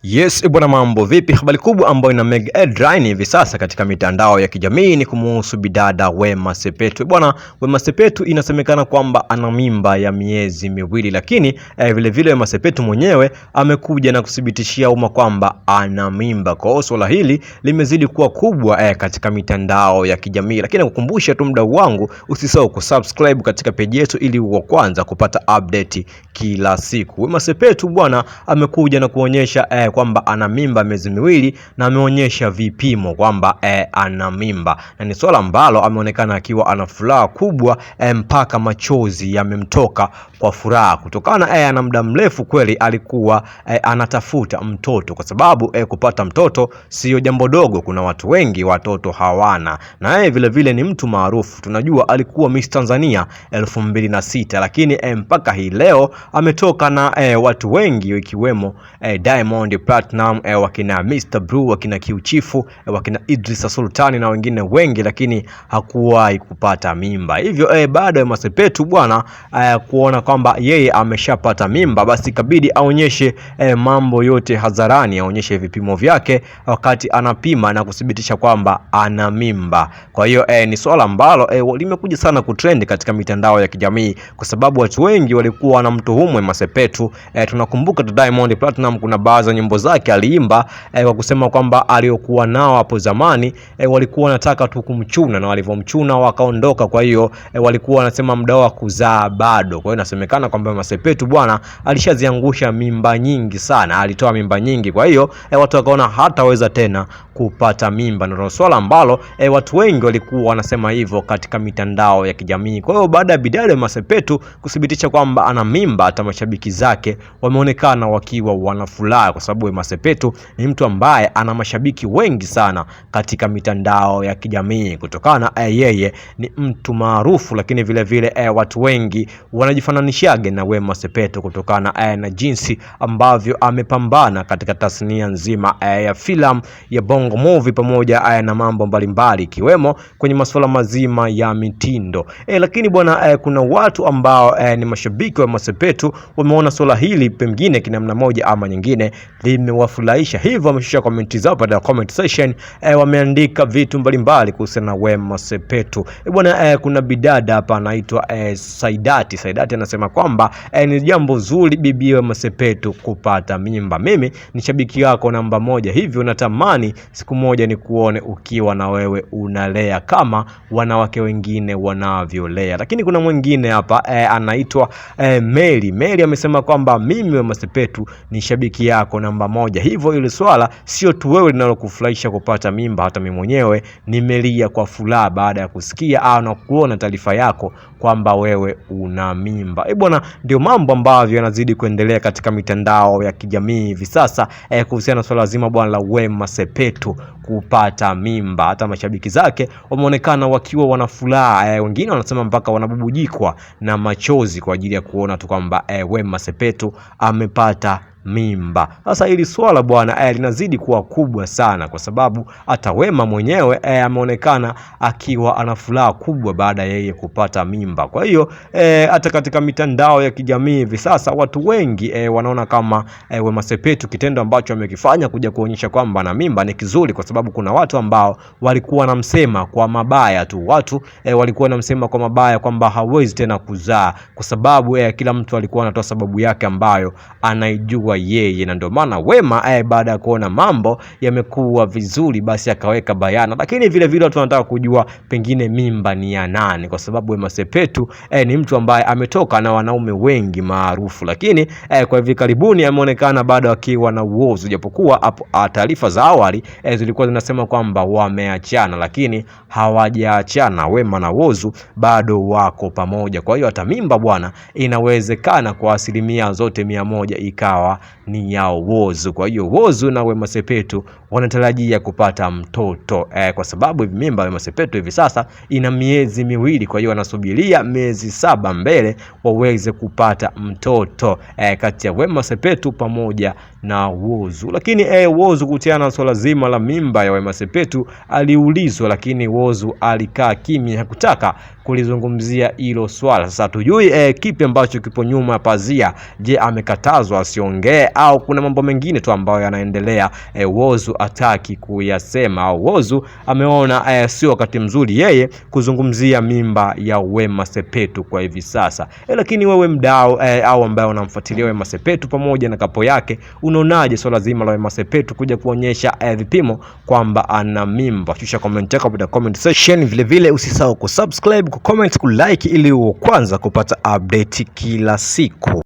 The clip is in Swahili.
Yes, bwana mambo vipi? Habari kubwa ambayo ina make headline hivi sasa katika mitandao ya kijamii ni kumuhusu bidada Wema Sepetu. Bwana Wema Sepetu inasemekana kwamba ana mimba ya miezi miwili, lakini vile vile Wema Sepetu mwenyewe amekuja na kuthibitishia umma kwamba ana mimba. Kwa hiyo swala hili limezidi kuwa kubwa katika mitandao ya kijamii, lakini nakukumbusha tu mdau wangu, usisahau kusubscribe katika peji yetu ili uwe kwanza kupata update kila siku. Wema Sepetu bwana amekuja na kuonyesha kwamba ana mimba miezi miwili na ameonyesha vipimo kwamba ana mimba, na ni swala ambalo ameonekana akiwa ana furaha kubwa mpaka machozi yamemtoka kwa furaha kutokana ana muda mrefu kweli alikuwa anatafuta mtoto, kwa sababu kupata mtoto sio jambo dogo. Kuna watu wengi watoto hawana, na yeye vile vile ni mtu maarufu, tunajua alikuwa Miss Tanzania 2006, lakini mpaka hii leo ametoka na watu wengi ikiwemo Diamond Platinum, wakina Mr Blue, wakina Kiuchifu, wakina Idrisa Sultani na wengine wengi, lakini hakuwahi kupata mimba. Hivyo baada ya Masepetu bwana kuona kwamba yeye ameshapata mimba, basi ikabidi aonyeshe mambo yote hadharani, aonyeshe vipimo vyake wakati anapima na kuthibitisha kwamba ana mimba. Kwa hiyo ni swala ambalo limekuja sana kutrend katika mitandao ya kijamii kwa sababu watu wengi walikuwa wanamtuhumu Wema Sepetu. Tunakumbuka tu Diamond Platinum kuna baadhi ya nyimbo zake aliimba kwa kusema kwamba aliokuwa nao hapo zamani walikuwa wanataka tu kumchuna na walivyomchuna wakaondoka. Kwa hiyo walikuwa wanasema muda wa kuzaa bado. Kwa hiyo inasemekana kwamba Wema Sepetu bwana alishaziangusha mimba nyingi sana, alitoa mimba nyingi. Kwa hiyo watu wakaona hataweza tena kupata mimba, ndio swala ambalo watu wengi walikuwa wanasema hivyo katika mitandao ya kijamii. Kwa hiyo baada ya bidada Wema Sepetu kuthibitisha kwamba ana mimba, hata mashabiki zake wameonekana wakiwa wanafuraha, kwa sababu Wema Sepetu ni mtu ambaye ana mashabiki wengi sana katika mitandao ya kijamii kutokana yeye ni mtu maarufu, lakini vile vile watu wengi wanajifananishaga na Wema Sepetu kutokana na jinsi ambavyo amepambana katika tasnia nzima ya filamu ya Bongo Movie pamoja na mambo mbalimbali ikiwemo kwenye masuala mazima ya mitindo. Lakini bwana kuna watu ambao ni mashabiki wa Wema Sepetu wameona swala hili pengine kinamna moja ama nyingine limewafurahisha, hivyo wameshusha comment zao pale comment section, wameandika vitu mbalimbali kuhusiana na Wema Sepetu. Bwana kuna bidada hapa anaitwa Saidati. Saidati anasema kwamba ni jambo zuri bibi Wema Sepetu kupata mimba. Mimi ni shabiki wako namba moja, hivyo natamani siku moja nikuone ukiwa na wewe unalea kama wanawake wengine wanavyolea. Lakini kuna mwingine hapa anaitwa Mary. Mary amesema kwamba mimi Wema Sepetu ni shabiki yako namba moja, hivyo ile swala sio tu wewe linalokufurahisha kupata mimba, hata mimi mwenyewe nimelia kwa furaha baada ya kusikia au na kuona taarifa yako kwamba wewe una mimba. Bwana, ndio mambo ambavyo yanazidi kuendelea katika mitandao ya kijamii hivi sasa kuhusiana na swala zima bwana la Wema Sepetu kupata mimba. Hata mashabiki zake wameonekana wakiwa wana furaha, wengine wanasema mpaka wanabubujikwa na machozi kwa ajili ya kuona tu kwamba Wema Sepetu amepata mimba. Sasa hili swala bwana linazidi kuwa kubwa sana kwa sababu hata Wema mwenyewe ameonekana akiwa ana furaha kubwa baada ya yeye kupata mimba. Kwa hiyo hata katika mitandao ya kijamii hivi sasa watu wengi wanaona kama Wema Sepetu kitendo ambacho amekifanya kuja kuonyesha kwamba ana mimba ni kizuri, kwa sababu kuna watu ambao walikuwa wanamsema kwa mabaya tu. Watu walikuwa wanamsema kwa mabaya kwamba hawezi tena kuzaa kwa sababu kila mtu alikuwa anatoa sababu yake ambayo anaijua yeye, na ndio maana Wema baada ya kuona mambo yamekuwa vizuri, basi akaweka bayana. Lakini vile vile watu wanataka kujua pengine mimba ni ya nani, kwa sababu Wema Sepetu ni mtu ambaye ametoka na wanaume wengi maarufu, lakini kwa hivi karibuni ameonekana bado akiwa na uozo, japokuwa taarifa za awali zilikuwa zinasema kwamba wameachana, lakini hawajaachana. Wema na Whozu bado wako pamoja. Kwa hiyo hata mimba bwana, inawezekana kwa asilimia zote 100 ikawa ni ya Whozu. Kwa hiyo Whozu na Wema Sepetu wanatarajia kupata mtoto kwa sababu hivi mimba ya Wema Sepetu hivi sasa ina miezi miwili. Kwa hiyo wanasubiria miezi 7 mbele waweze kupata mtoto kati ya Wema Sepetu pamoja na Whozu. Lakini Whozu kuhusiana na swala zima la mimba ya Wema Sepetu aliulizwa, lakini Whozu alikaa kimya, hakutaka kulizungumzia hilo swala. Sasa tujui kipi ambacho kipo nyuma ya pazia. Je, amekatazwa asiongee au kuna mambo mengine tu ambayo yanaendelea Whozu ataki kuyasema, au Whozu ameona sio wakati mzuri yeye kuzungumzia mimba ya Wema Sepetu kwa hivi sasa. Lakini wewe mdau au ambaye unamfuatilia Wema Sepetu pamoja na kapo yake, unaonaje swala zima la Wema Sepetu kuja kuonyesha vipimo kwamba ana mimba? Shusha comment yako katika comment section. Vile vile usisahau kusubscribe, kucomment, kulike ili uwe kwanza kupata update kila siku.